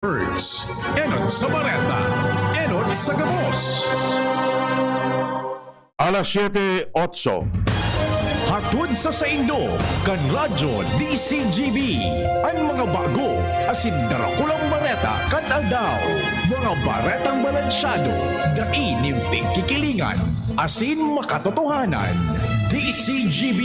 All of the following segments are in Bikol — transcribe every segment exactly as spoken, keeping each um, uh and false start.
Hertz. Enot sa bareta, enot sa gabos. Alas siyete otso. Hatod sa saindo, kan Radyo D C G B, an mga bago asin darakulang bareta kan aldaw. Mga baretang balansyado, dai nin pigkikilingan, asin makatotohanan. D C G B,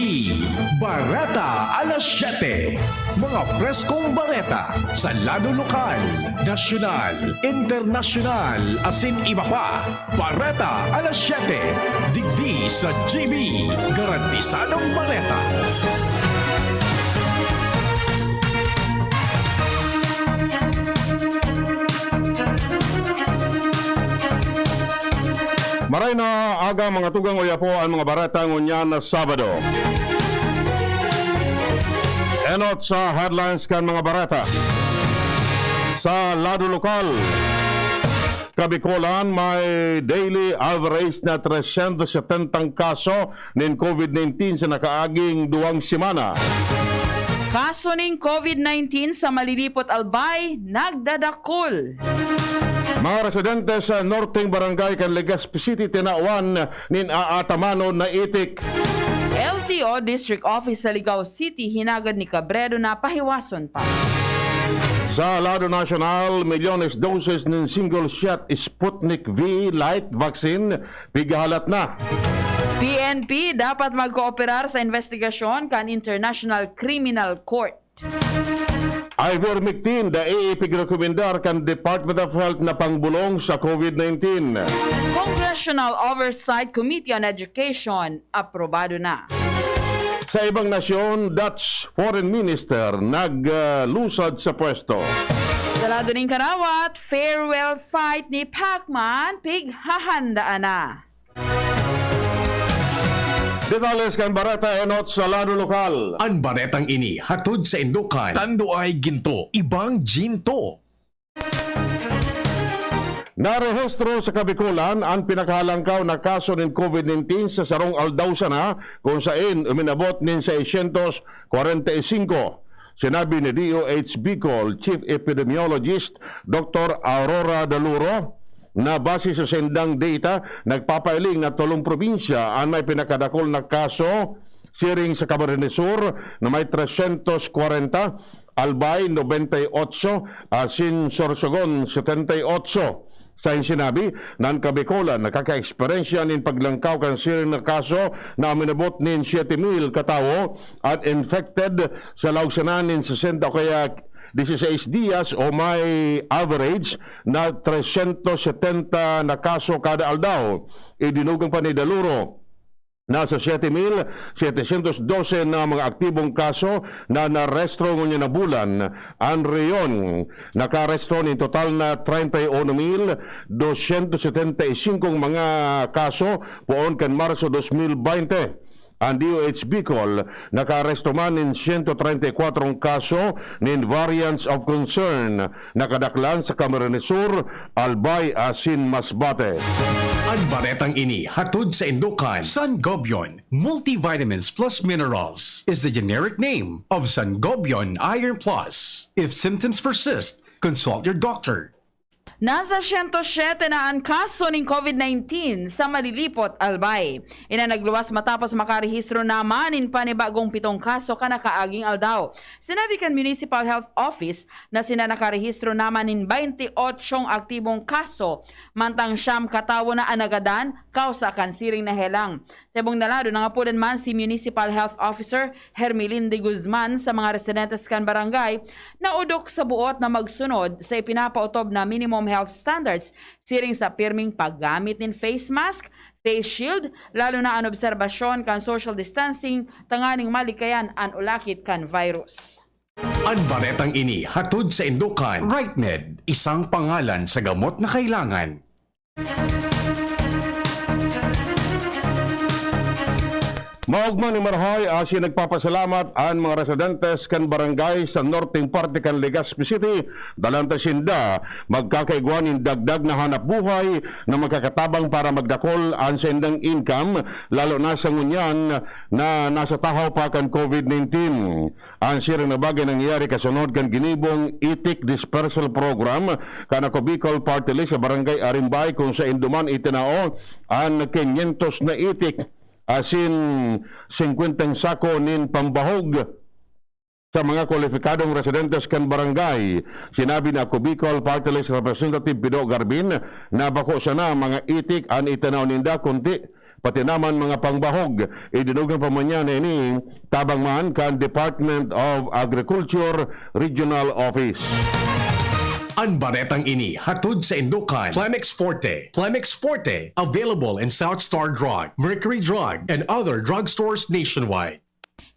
Bareta Alas Siyete. Mga preskong bareta sa lado lokal, nasyonal, internasyonal, asin iba pa. Bareta Alas Siyete, digdi sa G B, garantisadong bareta. Maray na aga, mga tugang, oya po an mga bareta ngunyan na Sabado. Enot sa headlines kan mga bareta. Sa lado lokal, Kabikolan, may daily average na tresyentos setentang kaso nin COVID nineteen sa nakaaging duwang semana. Kaso nin COVID nineteen sa Malilipot, Albay, nagdadakul. Mga residente sa norteng barangay kan Legazpi City tinawan nin aatamanon na itik. L T O District Office sa Ligao City hinagad ni Cabredo na pahiwason pa. Sa lado nasyonal, milyones doses nin single shot Sputnik V Light vaccine pighahalat na. P N P dapat magkooperar sa investigasyon kan International Criminal Court. Ivermectin, dai ipigrekomendar kan Department of Health na pangbolong sa COVID nineteen. Congressional Oversight Committee on Education, aprobado na. Sa ibang nasyon, Dutch Foreign Minister naglusad sa pwesto. Sa lado nin karawat, farewell fight ni Pacman, pighahandaan na. Detalles kan bareta enot sa lado lokal. An baretang ini hatod saindo kan Tanduay Ginto, Ibang Ginto. Narehistro sa Kabikolan an pinakahalangkaw na kaso nin COVID nineteen sa sarong aldaw sana, kung sain uminabot nin seiscientos kwarenta y singko. Sinabi ni D O H Bicol Chief Epidemiologist Doktor Aurora Daluro na base sa saindang data, nagpapailing na tolong probinsya an may pinakadakul na kaso, siring sa Camarines Sur na may tresyentos kwarenta, Albay, nobenta y otso, asin Sorsogon, setenta y otso. Sain sinabi na an Kabikolan nakaka-eksperyensya nin paglangkaw kan siring na kaso na uminabot nin siyete mil katawo, an infected sa laog sana nin sesenta o kaya dieciséis dias o may average na tresyentos setenta na kaso kada aldaw. Idinugang pa ni Daluro, nasa siyete mil setecientos doce na mga aktibong kaso na narehistro ngunyan na bulan. An rehiyon nakarehistro nin total na treinta y uno mil doscientos setenta y cinco mga kaso poon kan Marso dos mil baynte. An D O H Bicol nakaarehistro man nin siyento treinta y kwatro kaso nin variants of concern, na kadaklan sa Camarines Sur, Albay asin Masbate. An baretang ini hatod saindo kan Sangobion Multivitamins Plus Minerals is the generic name of Sangobion Iron Plus. If symptoms persist, consult your doctor. Nasa siyento siyete na an kaso nin COVID nineteen sa Malilipot, Albay. Iyan nagluwas matapos makarehistro naman nin panibagong pitong kaso kan nakaaging aldaw. Sinabi kan Municipal Health Office na sinda nakarehistro naman nin baynte otsyong aktibong kaso, mantang siyam katawo na an nagadan kausa kan siring na helang. Sa ibong na lado, nangapodan man si Municipal Health Officer Hermelin de Guzman sa mga residentes kan barangay na odok sa buot na magsunod sa ipinapaotob na minimum health standards, siring sa pirming paggamit nin face mask, face shield, lalo na an obserbasyon kan social distancing tanganing malikayan an ulakit kan virus. An baretang ini hatod saindo kan RightMed, isang pangalan sa gamot na kailangan. Maogma ni Marhay asin nagpapasalamat an mga residentes kan barangay sa norteng parte kan Legazpi City, dalan ta sinda magkakaigwa nin dagdag na hanap buhay na makakatabang para magdakol an saindang income, lalo na sa ngunyan na nasa tahaw pa kan COVID nineteen. An siring na bagay nangyayari kasunod kan ginibong itik dispersal program kan Ako Bicol Party List sa Barangay Arimbay, kung sain duman itinao an quinientos na itik asin singkwentang sako nin pambahog sa mga kwalipikadong residentes kan barangay. Sinabi ni Ako Bicol Party List Representative Pido Garbin na bako sana mga itik an itinao ninda, kundi pati naman mga pangbahog. Idinugang pa man niya na ini tabang man kan Department of Agriculture Regional Office. An baretang ini hatod saindo kan Plemex Forte. Plemex Forte, available in South Star Drug, Mercury Drug, and other drugstores nationwide.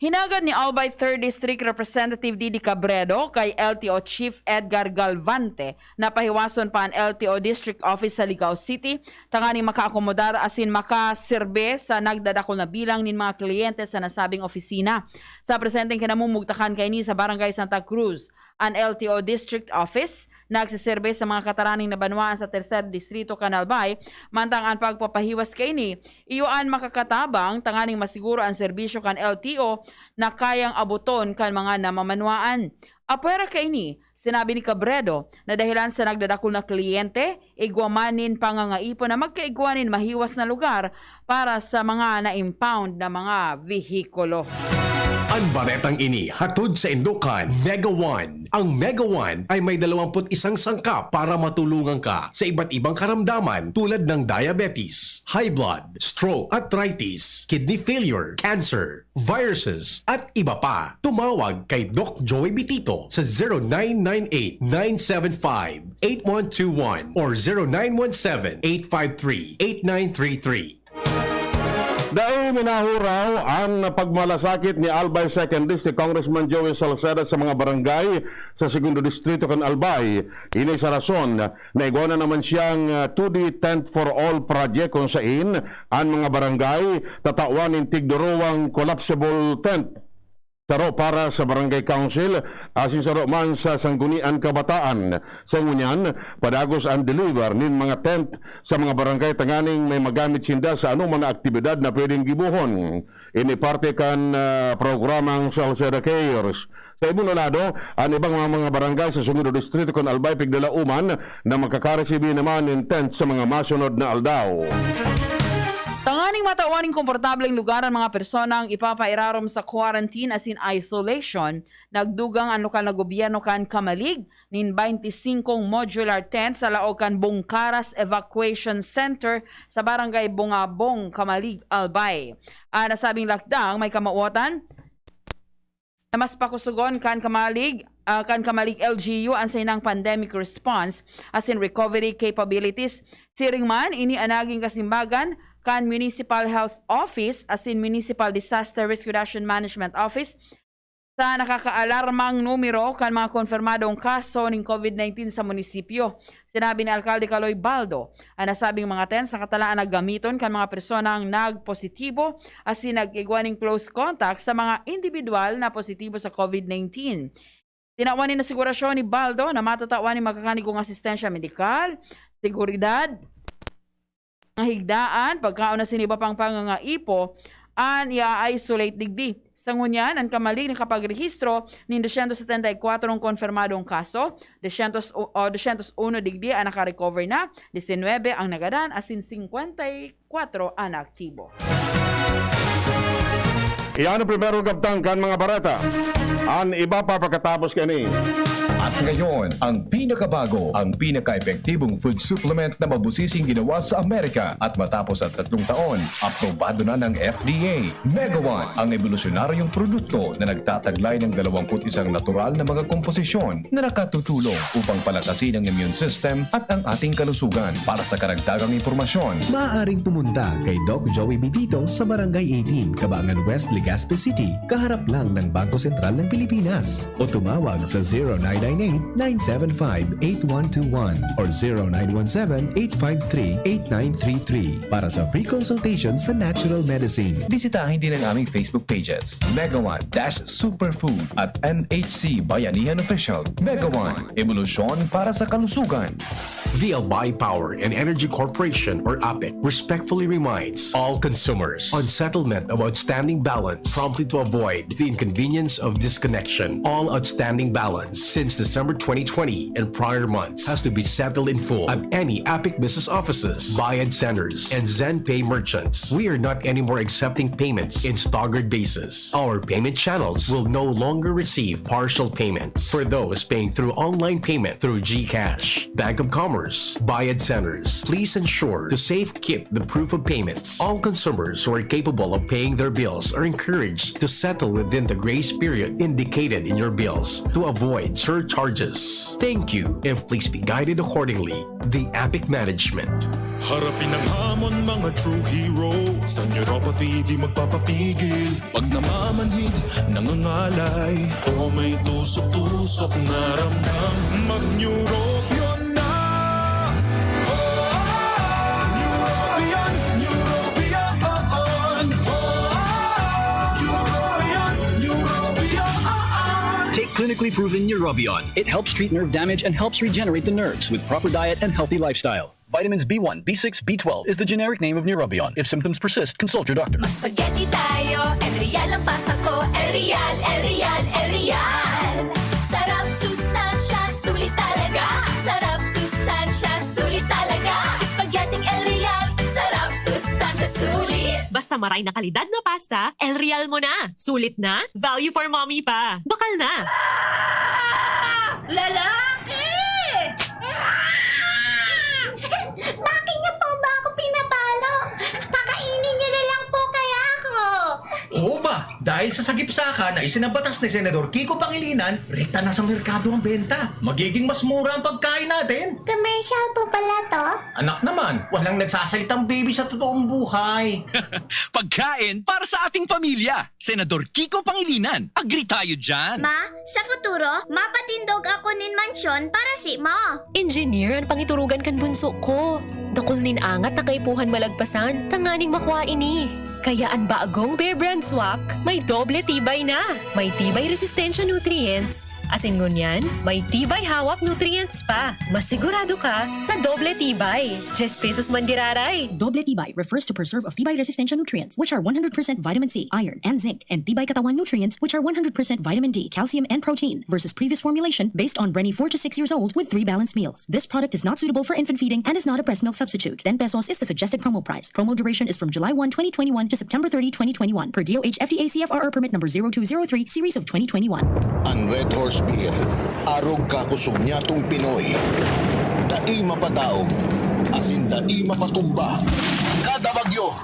Hinagad ni Albay Third District Representative Didi Cabredo kay L T O Chief Edgar Galvante na pahiwason pa an L T O District Office sa Ligao City tanganing makaakomodar asin makaserbe sa nagdadakul na bilang nin mga kliyente sa nasabing opisina. Sa presenteng kinamumugtakan kaini sa Barangay Santa Cruz, an L T O District Office nagseserbe sa mga kataraning na banwaan sa Tercer Distrito kan Albay, mantang an pagpapahiwas kaini iyo an makakatabang tanganing masiguro an serbisyo kan L T O na kayang aboton kan mga namamanwaan. Apwera kaini, sinabi ni Cabredo na dahelan sa nagdadakul na kliyente, igwa man nin pangangaipo na magkaigwa nin mahiwas na lugar para sa mga na-impound na mga vehikulo. An baretang ini hatod saindo kan Mega One. Ang Mega One ay may dalawampu't isang sangkap para matulungan ka sa iba't ibang karamdaman tulad ng diabetes, high blood, stroke, arthritis, kidney failure, cancer, viruses, at iba pa. Tumawag kay Doc Joey Bitito sa zero nine nine eight nine seven five eight one two one or zero nine one seven eight five three eight nine three three. Dai minahuraw an pagmalasakit ni Albay Second District Congressman Joey Salceda sa mga barangay sa Segundo Distrito kan Albay. Ini sa rason na igwa na naman siyang ah, two D Tent for All project, kung sain an mga barangay tatawan nin tigdorowang collapsible tent. Saro para sa barangay council asin saro man sa Sanggunian Kabataan. Sa ngunyan, padagos an deliver nin mga tent sa mga barangay tanganing may magamit sinda sa anoman na aktibidad na pwedeng gibohon. Ini parte kan ah, programang Salceda Cares. Sa ibong lado, an ibang mga, mga barangay sa Segundo Distrito kan Albay pigdalaoman na makakaresibi naman nin tent sa mga masunod na aldaw. Tanganing matawan nin komportableng lugar an mga personang ipapairarom sa quarantine asin isolation, nagdugang an lokal na gobyerno kan Camalig nin twenty-five modular tent sa laog kan Bongkaras Evacuation Center sa Barangay Bongabong, Camalig, Albay. An nasabing lakdang may kamawotan na mas pakusugon kan Camalig, ah, kan Camalig L G U an sainang pandemic response asin recovery capabilities. Siring man, ini an naging kasimbagan kan Municipal Health Office asin Municipal Disaster Risk Reduction Management Office sa nakakaalarmang numero kan mga konfirmadong kaso nin COVID nineteen sa munisipyo. Sinabi ni Alkalde Kaloy Baldo, an nasabing mga tents nakatalaan na gamiton kan mga personang nagpositibo asin nag-igwa nin close contact sa mga indibidwal na positibo sa COVID nineteen. Tinawan nin asigurasyon ni Baldo na matatawan nin makakanigong asistensya medikal, seguridad, mga higdaan, pagkaon asin iba pang pangangaipo an i-isolate digdi. Sa ngunyan, an Camalig nakapagrehistro nin dosyentos setenta y kwatro ang konfirmadong kaso, dosyentos o, o dosyentos uno digdi an nakarecover na, disinwebe ang nagadan, asin singkwenta y kwatro an aktibo. Iyan ang primerong kabtang kan mga bareta. An iba pa pagkatapos kaini. At ngayon, ang pinakabago, ang pinaka-epektibong food supplement na mabusising ginawa sa Amerika at matapos ang tatlong taon, aprobado na ng F D A. Megawan, ang ebolusyonaryong produkto na nagtataglay ng dalawampu't isang natural na mga komposisyon na nakatutulong upang palakasin ang immune system at ang ating kalusugan. Para sa karagdagang impormasyon, maaaring pumunta kay Doc Joey Bitito sa Barangay eighteen, Kabangan West, Legazpi City, kaharap lang ng Bangko Sentral ng Pilipinas. O tumawag sa zero nine nine eight nine seven five eight one two one or zero nine one seven eight five three eight nine three three para sa free consultation sa natural medicine. Bisitahin din ang aming Facebook pages, Mega One dash Superfood at M H C Bayanihan Official. Mega One, ebolusyon para sa kalusugan. The Albay Power and Energy Corporation, or APEC, respectfully reminds all consumers on settlement of outstanding balance promptly to avoid the inconvenience of disconnection. All outstanding balance since December twenty twenty and prior months has to be settled in full at any APEC business offices, Bayad Centers, and ZenPay merchants. We are not anymore accepting payments in staggered basis. Our payment channels will no longer receive partial payments. For those paying through online payment through GCash, Bank of Commerce, Bayad Centers, please ensure to safekeep the proof of payments. All consumers who are capable of paying their bills are encouraged to settle within the grace period indicated in your bills to avoid surcharges. Thank you, and please be guided accordingly. The APEC Management. Harapin ang hamon, mga true hero. Sa neuropathy, di magpapapigil. Pag namamanhid, nangangalay, o may tusok-tusok na ramdam, mag-Neurobion na! Neurobion, Neurobion, oo. Neurobion, Neurobion, oo. Take clinically proven Neurobion. It helps treat nerve damage and helps regenerate the nerves with proper diet and healthy lifestyle. Vitamins B one, B six, B twelve is the generic name of Neurobion. If symptoms persist, consult your doctor. Mag-spaghetti tayo, El Real ang pasta ko, El Real, El Real, El Real. Sarap, sustansya, sulit talaga. Sarap, sustansya, sulit talaga. Spaghetti El Real, sarap, sustansya, sulit. Basta maray na kalidad na pasta, El Real mo na. Sulit na, value for mommy pa. Bakal na! Lalaki! Bakit niyo po ba ako pinapalo? Pakainin niyo na lang po kaya ako. Oo ba? Dahil sa sagipsaka na isinabatas ni Senador Kiko Pangilinan, rekta na sa merkado ang benta. Magiging mas mura ang pagkain natin. Commercial po pala to? Anak naman, walang nagsasalitang baby sa totoong buhay. Pagkain para sa ating pamilya. Senador Kiko Pangilinan, agree tayo dyan. Ma, sa futuro, mapatindog ako nin mansyon para si mo. Engineer an pangiturugan kan bunso ko. Dakul nin angat na kaipuhan malagpasan tanganing makua ini. Kaya an bagong Bear Brand Swak may doble tibay na. May tibay resistensya nutrients, asin ngunyan, may tibay hawak nutrients pa. Masigurado ka sa doble tibay. Diyes pesos man giraray. Doble tibay refers to preserve of tibay resistensya nutrients, which are one hundred percent vitamin C, iron, and zinc, and tibay katawan nutrients, which are one hundred percent vitamin D, calcium, and protein, versus previous formulation based on Brenny four to six years old with three balanced meals. This product is not suitable for infant feeding and is not a breast milk substitute. Ten pesos is the suggested promo price. Promo duration is from July one, twenty twenty-one to September thirty, twenty twenty-one, per D O H F D A C F R R permit number zero two zero three, series of twenty twenty-one. An Red Horse Beer, arog kakosog nyatong Pinoy. Dai mapadaog, asin dai mapatumba. Kada bagyo,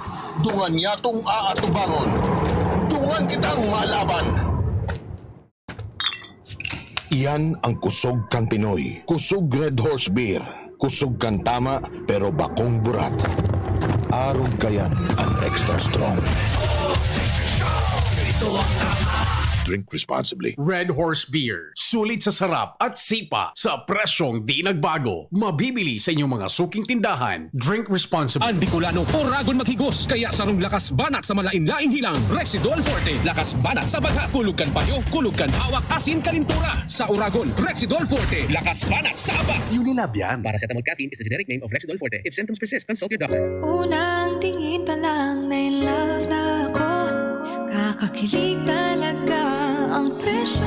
dungan nyatong aatubangon. Dungan kitang malaban! Iyan ang kusog kan Pinoy. Kusog Red Horse Beer. Kusog kan tama, pero bakong burat. Arog kayan an extra strong. Drink responsibly. Red Horse Beer. Sulit sa sarap at sipa sa presyong di nagbago. Mabibili sa inyong mga suking tindahan. Drink responsibly. An Bicolano, oragon maghigos, kaya sarong lakas banat sa malain-laing hilang, Rexidol Forte. Lakas banat sa bagha, kulog kan payo, kulog kan hawak, asin kalintura. Sa oragon, Rexidol Forte. Lakas banat sa aba. Unilab yan. Paracetamol caffeine is the generic name of Rexidol Forte. If symptoms persist, consult your doctor. Unang tingin pa lang, na in love na ako. Kakakilig talaga ang presyo.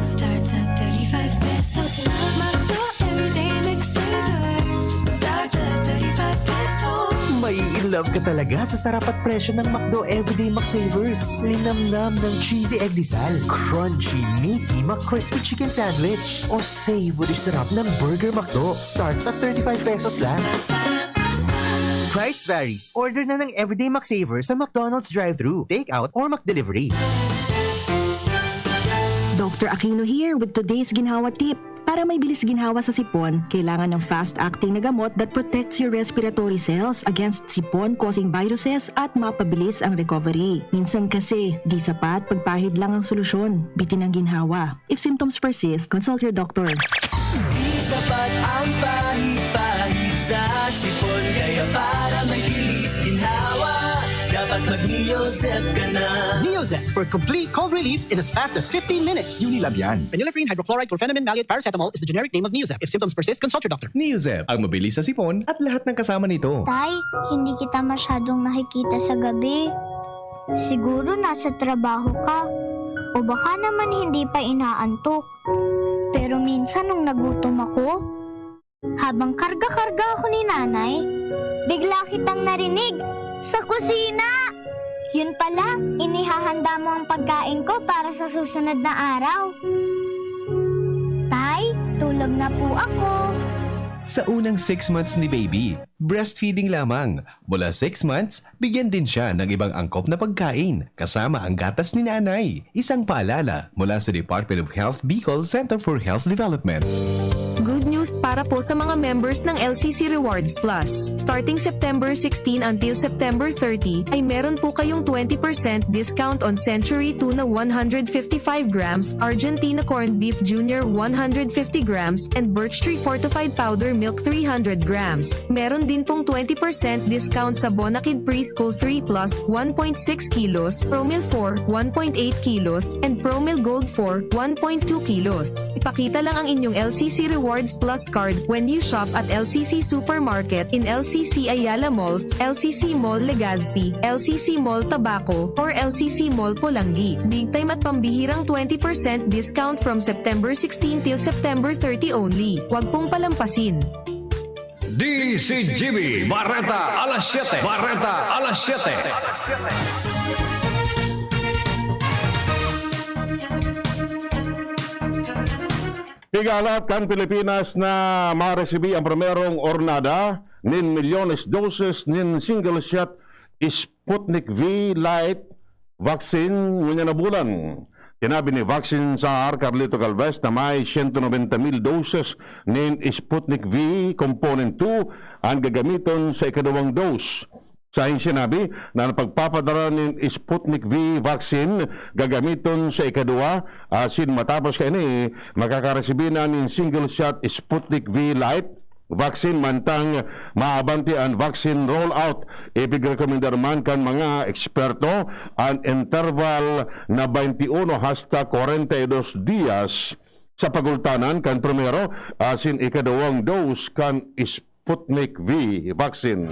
Starts at thirty-five pesos lang. McDo Everyday McSavers. Starts at thirty-five pesos. Mai-in love ka talaga sa sarap at presyo ng McDo Everyday McSavers. Linamnam ng cheesy egg disal, crunchy, meaty, McCrispy chicken sandwich, o savory sarap ng Burger McDo. Starts at thirty-five pesos lang. Price varies. Order na ng Everyday McSaver sa McDonald's drive-thru, take-out, or McDelivery. Doctor Aquino here with today's Ginhawa Tip. Para may bilis ginhawa sa sipon, kailangan ng fast-acting na gamot that protects your respiratory cells against sipon-causing viruses at mapabilis ang recovery. Minsan kasi, di sapat pagpahid lang ang solusyon, bitin ang ginhawa. If symptoms persist, consult your doctor. Di sapat ang pahid-pahid sa sipon, kaya para may bilis ginhawa, dapat mag-Neozep ka na. Neozep for complete cold relief in as fast as fifteen minutes. Unilab yan. Phenylephrine, hydrochloride, chlorphenamine, maleate, paracetamol is the generic name of Neozep. If symptoms persist, consult your doctor. Neozep, ang mabilis sa sipon at lahat ng kasama nito. Tay, hindi kita masyadong nakikita sa gabi. Siguro nasa trabaho ka. O baka naman hindi pa inaantok. Pero minsan nung nagutom ako, habang karga-karga ako ni nanay, bigla kitang narinig sa kusina! Yun pala, inihahanda mo ang pagkain ko para sa susunod na araw. Tay, tulog na po ako. Sa unang six months ni baby, breastfeeding lamang. Mula six months, bigyan din siya ng ibang angkop na pagkain, kasama ang gatas ni nanay. Isang paalala mula sa Department of Health Bicol Center for Health Development. Good news para po sa mga members ng L C C Rewards Plus. Starting September sixteen until September thirty, ay meron po kayong twenty percent discount on Century Tuna one hundred fifty-five grams, Argentina Corned Beef Junior one hundred fifty grams, and Birch Tree Fortified Powder Milk three hundred grams. Meron din pong twenty percent discount sa Bonakid Preschool three plus one point six kilos, Promil four one point eight kilos, and Promil Gold four one point two kilos. Ipakita lang ang inyong L C C Rewards Plus card when you shop at L C C Supermarket in L C C Ayala Malls, L C C Mall Legazpi, L C C Mall Tabaco, or L C C Mall Polangui. Big time at pambihirang twenty percent discount from September sixteen till September thirty only. Wag pong palampasin. D C G B, Bareta alas siyete. Bareta alas siyete. Higalat kan Pilipinas na maresibi ang primerong ornada nin milyones doses nin single shot Sputnik V Light vaccine ngunyan na bulan. Sinabi ni Vaccine Czar Carlito Galvez na may siyento nobenta mil doses nin Sputnik V Component two an gagamiton sa ikaduwang dose. Saing sinabi na an pagpapadara nin Sputnik V vaccine gagamiton sa ikaduwa, asin matapos kaini, makakaresibi na nin single shot Sputnik V Light vaccine mantang maabante an vaccine rollout. Ipigrekomendar man kan mga eksperto an interval na twenty-one hasta forty-two dias sa pagultanan kan primero asin ikaduwang dose kan Sputnik V vaccine.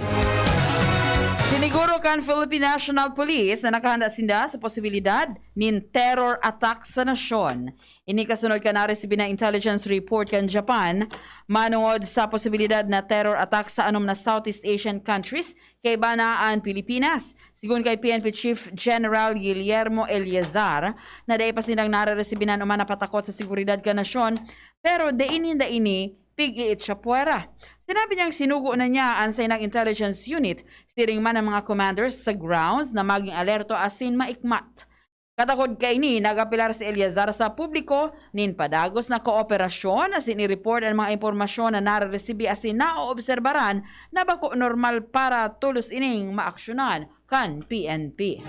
Siniguro kan Philippine National Police na nakahanda sinda sa posibilidad nin terror attack sa nasyon. Ini kasunod kan naresibi na intelligence report kan Japan manongod sa posibilidad na terror attack sa anom na Southeast Asian countries, kaiba na an Pilipinas. Sigon kay P N P Chief General Guillermo Eleazar, na dai pa sindang nareresibi na anuman na patakot sa seguridad kan nasyon, pero dai ninda ini pig-iit sa puwera. Sinabi niyang sinugo na niya an saindang intelligence unit, siring man ang mga commanders sa grounds na maging alerto asin maikmat. Katakod kaini, nag-apelar si Eleazar sa publiko nin padagos na kooperasyon asin i-report an mga impormasyon na nareresibi asin naoobserbaran na bako normal para tolos ining maaksyonan kan P N P.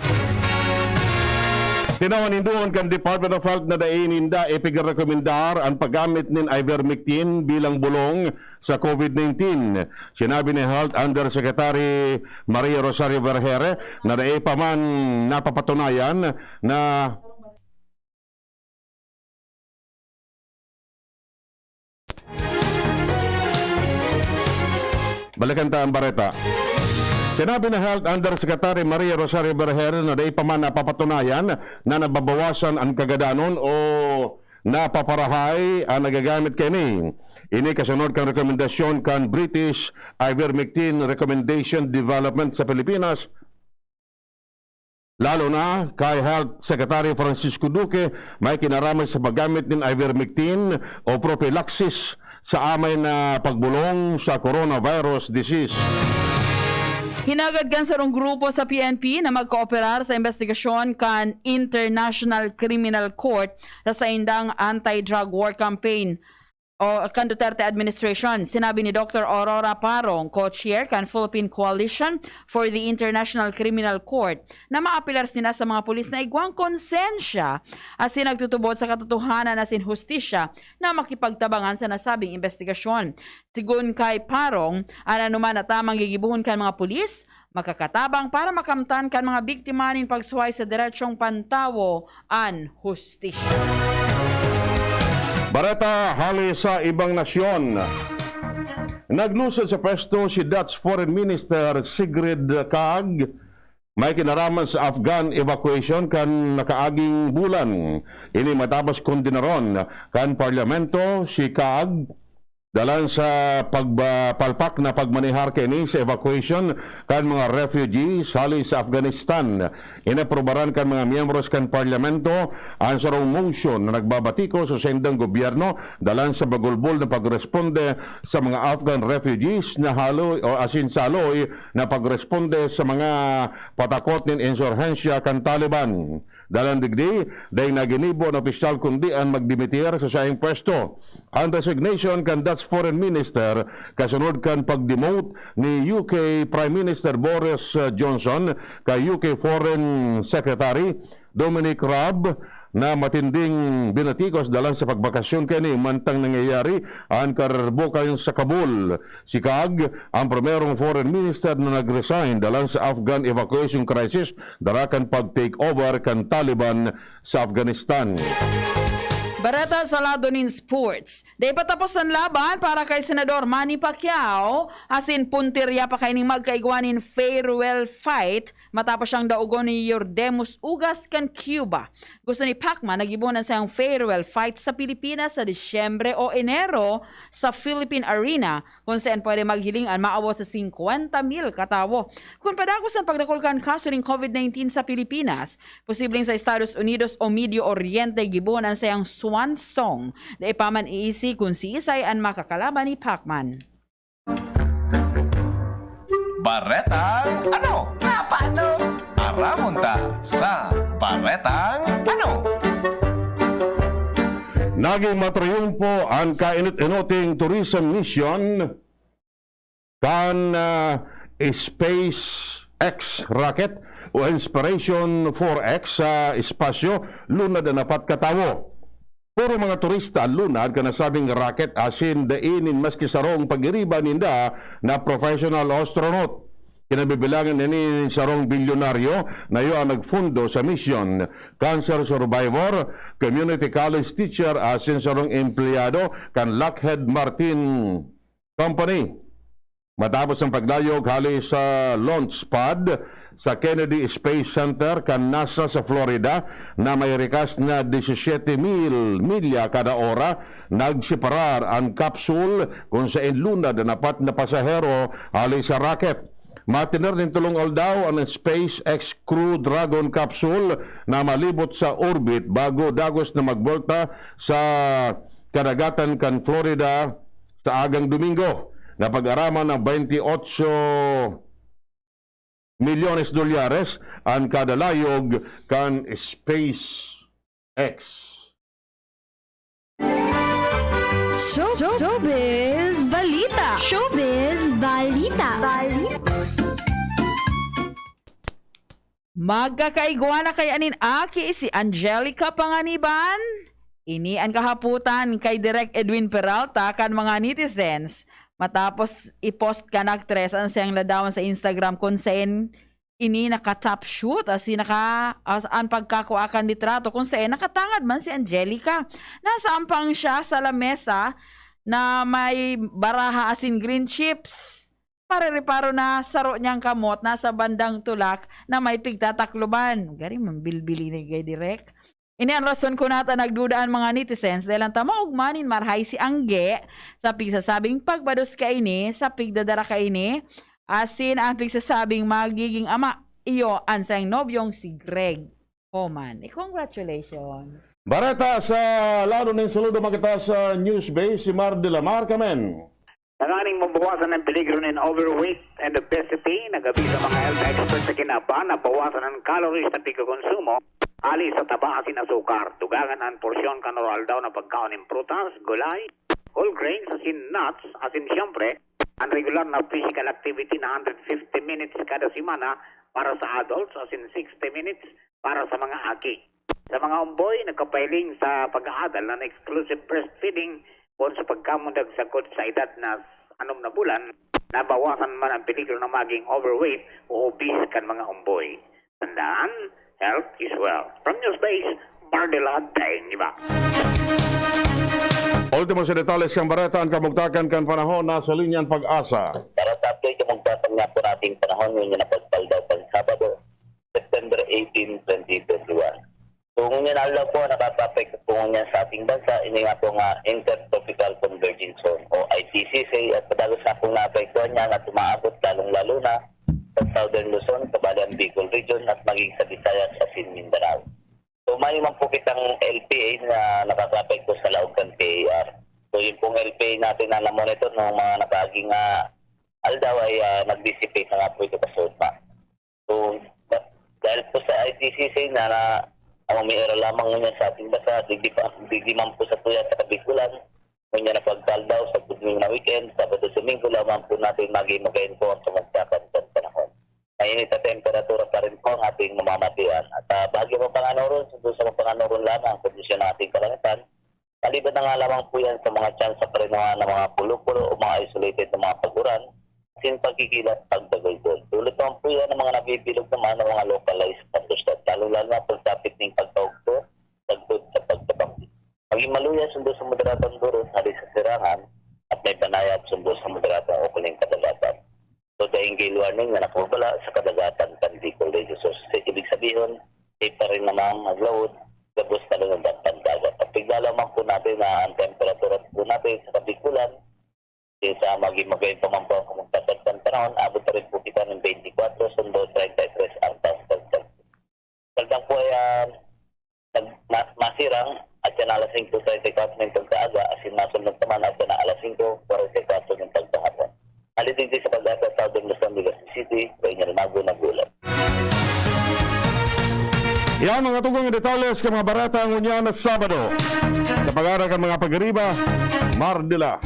Tinawan nindoon kan Department of Health na dai ninda ipigrekomendar an paggamit nin ivermectin bilang bulong sa COVID nineteen. Sinabi ni Health Undersecretary Maria Rosario Vergeire na dai pa man napapatunayan na Balikan ta ang bareta. Sinabi ni Health Undersecretary Maria Rosario Vergeire na dai pa man napapatunayan na nababawasan an kagadanon o napaparahay an nagagamit kaini. Ini kasunod kan rekomendasyon kan British Ivermectin Recommendation Development sa Pilipinas, lalo na kay Health Secretary Francisco Duque, may kinaraman sa paggamit nin ivermectin o prophylaxis sa amay na pagbulong sa coronavirus disease. Hinagad kan sarong grupo sa P N P na magkooperar sa investigasyon kan International Criminal Court sa saindang anti-drug war campaign. o kan Duterte administration. Sinabi ni Doctor Aurora Parong, co-chair kan Philippine Coalition for the International Criminal Court, na maapelar sinda sa mga pulis na igwang konsensya asin nagtutubod sa katotohanan asin hustisya na makipagtabangan sa nasabing investigasyon. Sigon kay Parong, an anoman na tamang gigibohon kan mga pulis, makakatabang para makamtan kan mga biktima nin pagsuhay sa deretsong pantawo an hustisya. Bareta hali sa ibang nasyon. Naglusad sa pwesto si Dutch Foreign Minister Sigrid Kaag, may kinaraman sa Afghan evacuation kan nakaaging bulan. Ini matapos kondenaron kan parlamento si Kaag dalan sa pagpalpak na pagmanihar kaini sa evacuation kan mga refugees hali sa Afghanistan. Inaprobaran kan mga miyembros kan parlamento an sarong motion na nagbabatiko sa saindang gobyerno dalan sa bagulbol na pagresponde sa mga Afghan refugees na haloy o asin saloy na pagresponde sa mga patakot nin insurhensya kan Taliban. Dalan digdi, dai na ginibo an opisyal kundi an magdimitir sa saiyang pwesto. An resignation kan Dutch Foreign Minister kasunod kan pag-demote ni U K Prime Minister Boris Johnson kay U K Foreign Secretary Dominic Raab na matinding binatikos dalan sa pagbakasyon kaini mantang nangyayari an karerbukan sa Kabul. Si Kaag, ang primerong foreign minister na nag-resign dalan sa Afghan evacuation crisis, dara kan pag-take over kan Taliban sa Afghanistan. Bareta sa lado nin sports. Dai pa tapos an laban para kay Senador Manny Pacquiao, asin puntirya pa kaining magkaigwa nin farewell fight matapos siyang daogon ni Yordemus Ugas kan Cuba. Gusto ni Pacman na gibohon an saiyang farewell fight sa Pilipinas sa Disyembre o Enero sa Philippine Arena, kun saen pwede maghiling an maabot sa singkwenta mil ka tawo. Kun padagos an pagdakul kan kaso nin COVID nineteen sa Pilipinas, posibleng sa Estados Unidos o Medio Oriente gibohon an saiyang swan song. Dai pa man iisi kun siisay an makakalaban ni Pacman. Baretang ano? Napano? Aramon ta sa Baretang ano? Naging matriyumpo ang kainot-inoting tourism mission kan ah, SpaceX rocket o Inspiration four X sa espasyo, lunad an apat ka tawo. Puro mga turista an lunad kan nasabing rocket asin dai nin maski sarong pagiriba ninda na professional astronaut. Kinabibilangan ini nin sarong bilyonaryo na iyo ang nagfundo sa misyon, cancer survivor, community college teacher asin sarong empleyado kan Lockheed Martin Company. Matapos ang pagdayog hali sa launch pad sa Kennedy Space Center kan NASA sa Florida na may rikas na disisiyete mil milya kada ora, nagseparar an capsule kun saen lunad an apat na pasahero hali sa rocket. Matiner nin tolong aldaw an SpaceX Crew Dragon capsule na malibot sa orbit bago dagos na magbolta sa kadagatan kan Florida sa agang Domingo. Napag-araman ng twenty-eight milyones dolyares an kada layog kan SpaceX. Show, Showbiz Balita. Showbiz Balita. Balita. Magkakaigwa na kaya nin aki si Angelica Panganiban? Ini an kahapotan kay Direk Edwin Peralta kan mga netizens matapos i-post kan aktres an saiyang ladawan sa Instagram kun saen ini naka-top shoot, asin naka, as, an pagkakua kan litrato kun saen nakatangad man si Angelica. Nasa ampang siya sa lamesa na may baraha asin green chips. Pare-reparo na saro niyang kamot nasa bandang tulak na may pigtatakloban. Garing man bilbili ni Gay Direk. Ini an rason kun nata nagduda an mga netizens dahil an tamaog man nin marahay si Angge sa pigsasabing pagbados kaini, sa pigdadara kaini, asin an pigsasabing magiging ama iyo an saiyang nobyong si Greg Homan. Eh, congratulations! Bareta sa lado nin saludo magkita sa News Base, si Mar de la Mar Kamen. Tanganing mabawasan ang peligro nin overweight and obesity, nag-abisa mga health experts sa kinaba na bawasan ang calories na pigkakonsumo hali sa taba asin asukar. Dugangan an porsyon kan aroaldaw na pagkaon nin prutas, gulay, Whole grains, asin nuts, asin siyempre, ang regular na physical activity na hundred fifty minutes kada semana para sa adults, asin sixty minutes para sa mga aki. Sa mga umboy, nagkapailing sa pag-aadal ng exclusive breastfeeding poon sa pagkamundag sagkod sa edad na anom na bulan, nabawasan man ang peligro na maging overweight o obese kan mga umboy. Tandaan, health is wealth. From Newsbase, Mardela Daingiba. Ultimo sa detalles kan bareta, an kamugtakan kan panahon, nasa linya an Pag-asa. Para sa update, kamugtakan nga po nating panahon, ngayon na pagpaldaw pang Sabado, September eighteen, twenty twenty-one. So, ngunyan aldaw po, nakakaapekto po ngunyan sa ating bansa, ini nga po nga Intertropical Convergence Zone o I T C C, at madalos na pong naapektuhan niya na tumaabot lalong-lalo na sa Southern Luzon, kabali ang Bicol Region, at maging sa Visayas asin Mindanao. So, may man po kitang L P A na nakakaapekto sa laog kan P A R. So, yung pong L P A natin na namonitor noong mga nakaaging, ah, aldaw ay, ah, nag-dissipate na nga po ito kasuodma. So, da-, dahil po sa I T C C na, na ang umiira lamang ngunyan sa ating bansa, digdi pa, digdi man po sa tuya sa Kabigulan, ngunyan na pagkaldaw sa gudming na weekend, Sabado, Domingo lamang po natin maging magayon po ang kamugtakan sa panahon. Mainit na temperatura pa rin po ang ating mamamatian. At, ah, bahagyo mapanganoron, sundo sa mapanganoron lamang ang kondisyon ng ating kalangitan. Maliban na nga lamang po yan sa mga tsansa pa rin naman ng mga pulo-pulo o mga isolated na mga pag-uran, asin pagkikilat, pagdagulgol. Dulot naman po yan ng mga nabibilog naman ng mga localized thunderstorm, lalong-lalo na pagsapit ng pagkaugto, sagkod sa pagkabanggi. Maging maluya, sundo sa moderatang durot, hali sa sirangan, at may panayab, sundo sa moderatang ukuling kadagatan. So, daing gale warning na nakababala sa kadagatan kan Bicol Region. So, sa ibig sabihin, safe pa rin namang maglaod, gabos na rin ang dapat dagat. At tigdalaw man po natin na ang temperatura po natin sa Kabikulan, din sa maging magayon pa man po ang kamugtakan kan panahon, abot pa rin po kita ng twenty-four sundo treinta y tres ang taas kan Celsius. Kaldang po ay, ah, nag-, ma-, masirang at yan alas singko treinta y kuwatro ng pagkaaga, asin masunod naman at yan alas singko kwarenta y kuwatro ng pagkahapon. Hali digdi sa Pag-asa, Southern Luzon, Legazpi City, Reina Rinago, nag-uulat. Yan mga tugang detalles kan mga bareta ngunyan na Sabado. Sa pag-aara kan mga pag-ariba, Mardila,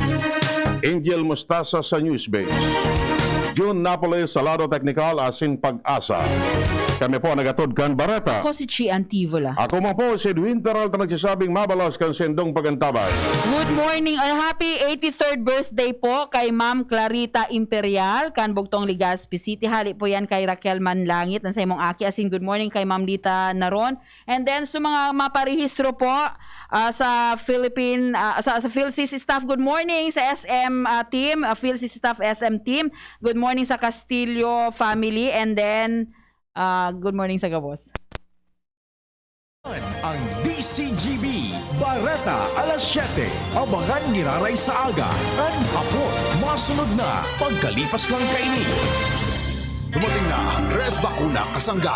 Angel Mustasa sa Newsbase. Jun Napoles sa lado teknikal asin Pag-asa. Kami po ang nagatod kan bareta. Ako si Chi Antivola. Ako man po si Edwin Peralta, nagsasabing mabalos kan sendong pagantabay. Good morning, ah, happy eighty-third birthday po kay Ma'am Clarita Imperial, kan Bugtong, Legazpi City. Hali po yan kay Raquel Manlangit, ang sa imong aki. Asin good morning kay Ma'am Lita Naron. And then, sa mga maparehistro po, ah, sa Philippine, ah, sa, sa PhilSys staff, good morning sa S M, ah, team, ah, PhilSys staff, S M team. Good morning sa Castillo family. And then, ah, good morning sa gabos. Ang D C G B, Bareta, alas siyete. Abangan giraray sa aga, kan hapon. Masunod na, pagkalipas lang kaini. Dumating na ang Res Bakuna Kasanggal.